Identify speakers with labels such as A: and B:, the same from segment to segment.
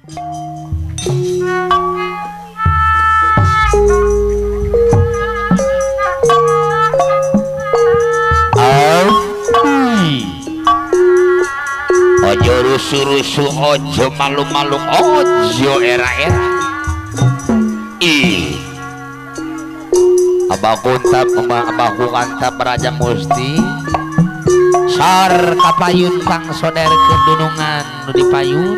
A: Ojo rusuh-rusuh, ojo malu-malu, ojo era-era. Ih, abah kuntap, abah kantap Raja Musti. Sor kapayun kang soder kedunungan nu dipayun.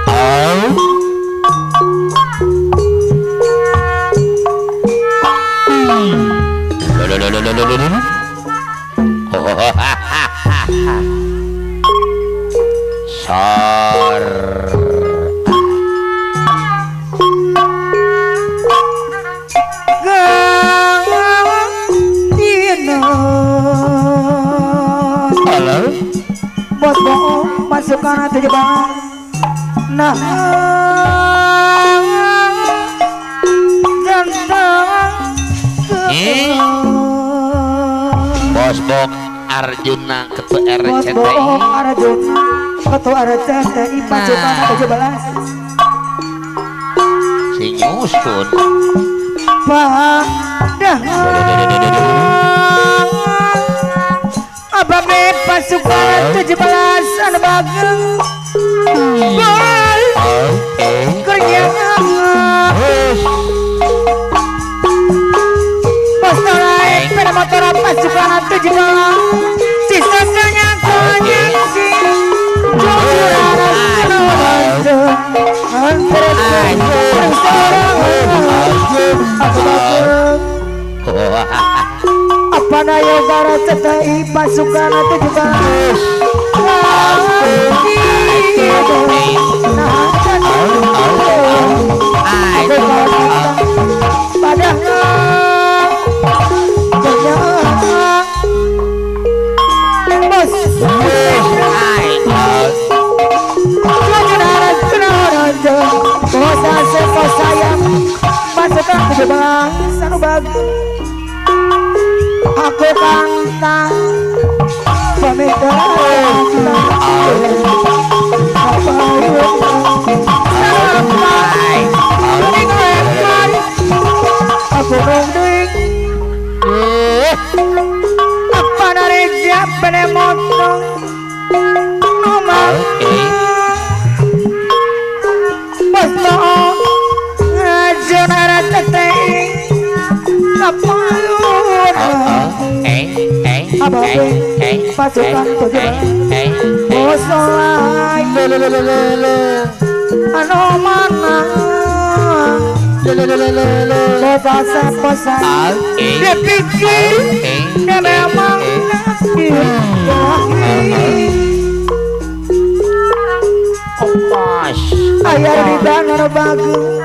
A: Oh. Sor halo
B: bos bohong pasukan 17 nah
A: Bos Bok Arjuna Ketua RCTI.
B: Bos Bok Arjuna Ketua RCTI pasukan 17.
A: Si nyusun.
B: Pada ababe pasukan 17 anu bageng. Kerja sepeda motor pasukan 17 sisanya konyeksi apa daya gara CTI pasukan 17 pasukan 17 anu bagus. Aku kantang pamit aku nungguin apa dari siapa motor nomor bos mau ngajonara teteh pasukan 17 bosolai anu mana bosai dia pikir dia memang ayah di bangar bagus.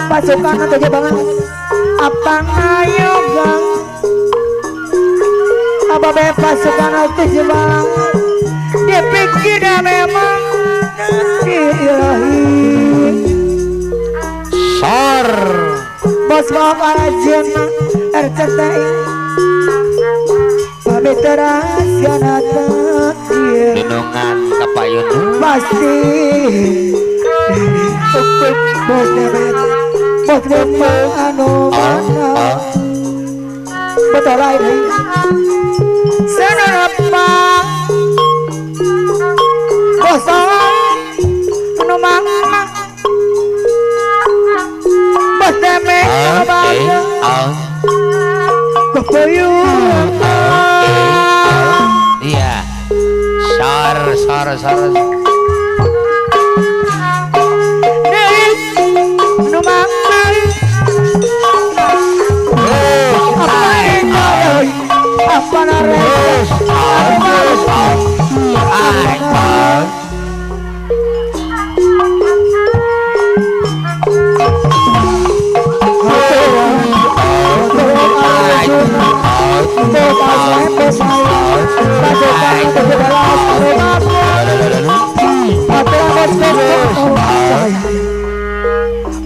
B: Pasukan 17 apa ayo gang apa be pasukan 17 dia pikir dia memang ilahi
A: sor
B: bos mau Arjuna RCTI Demi teras kana takdir
A: Dunungan kapayun
B: pasti bos demet bos demet anu mana betul lain senapa bos anu mana bos demet anu mana kapayun.
A: Iya. Sar sar sar.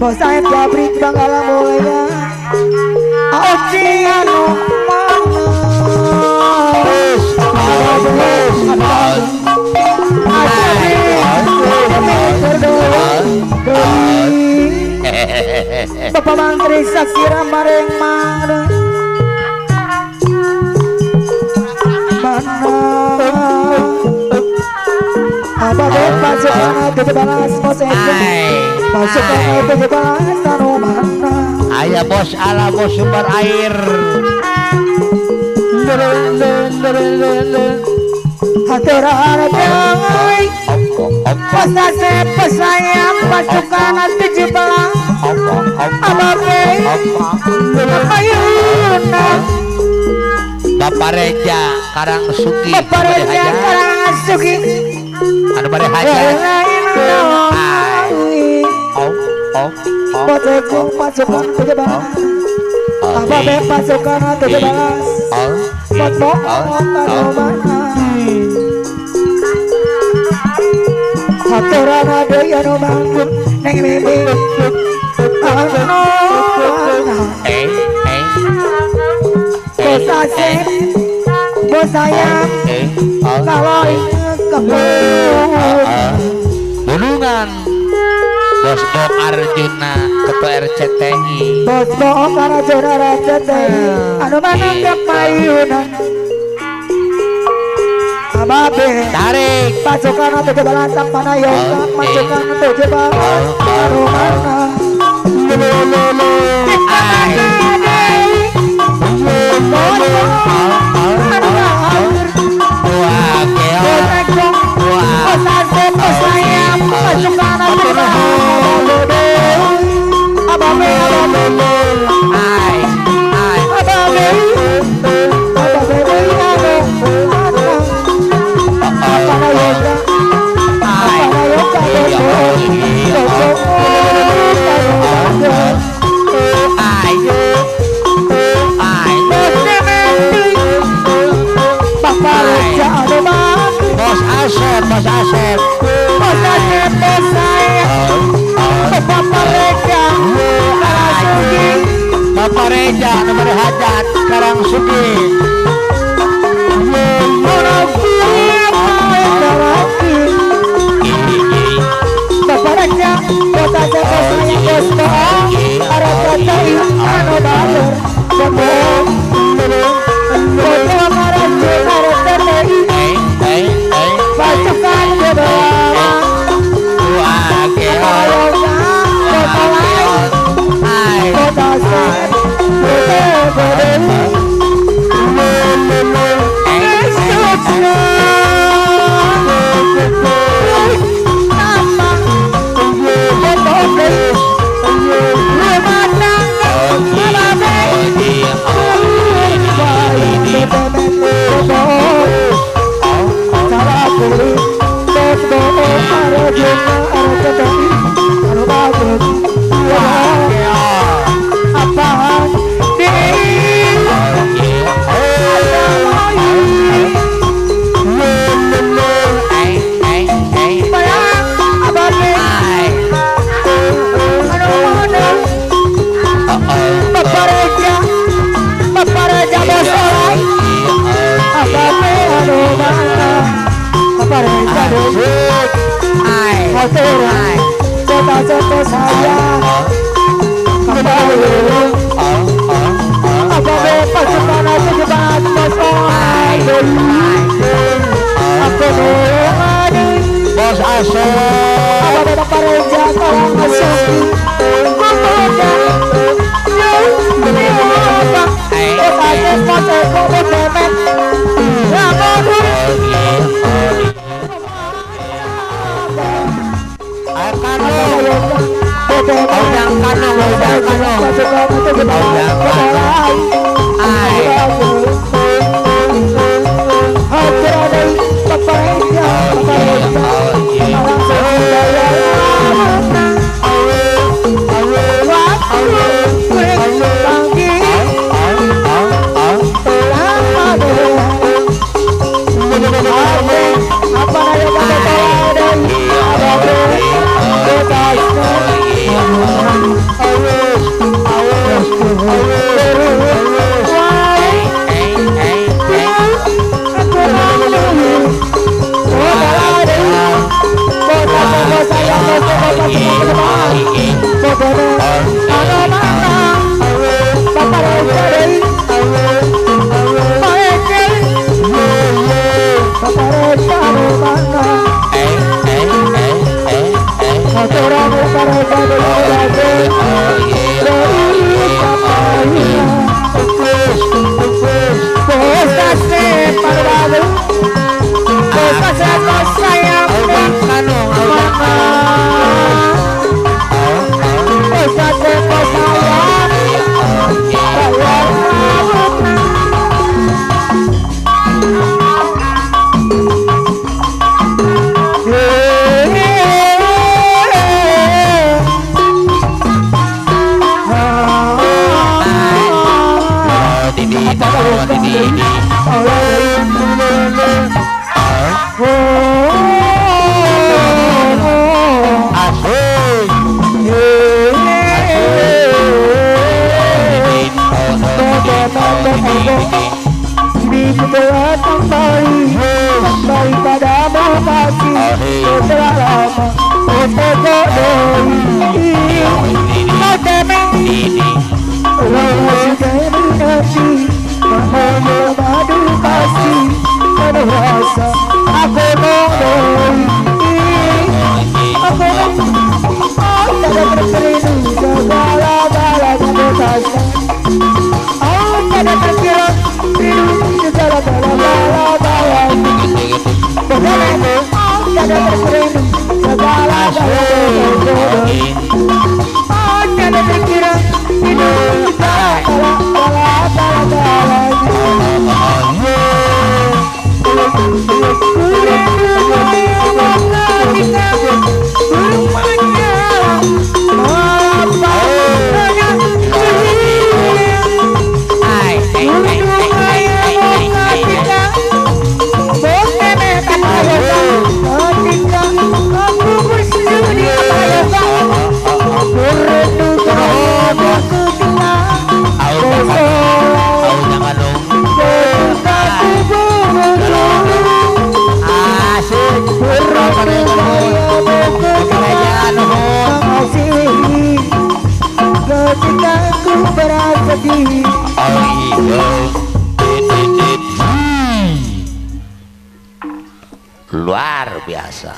B: Bos saya pabrik Banggala Mulya Oceano mana Bapak Mantri Sakira Mareng mana mana apa pasukan 17 bos pasukan 17 anu mana
A: ayah bos ala bos sumber air
B: haturana deui bos asep bos sayang pasukan 17 ababe kapayuna
A: Bapak Reja Karang Sugi
B: Bapak Reja Karang Sugi
A: anu bade hajat
B: pasukan 17 ababe pasukan 17 bos anu mana haturana deui anu mangkuk neng mimi anu mana bos asep bos sayang kalau
A: Bulungan Bos Bok Arjuna Ketua RCTI
B: Bos Bok Arjuna RCTI anu mana kepayunan ababe
A: tarik
B: pasukan 17 panayoga pasukan 17 anu mana
A: Bos Asep,
B: Bos Asep, Bos saya, Bapak Reja, Karang Sugi,
A: Bapak Reja, nomor hajat Karang Sugi.
B: Bapak Reja, Bos Asep, Bos saya, Bos Bohong, RCTI, anu bager, Bos RCTI, pasukan
A: Bos Asep Luar biasa.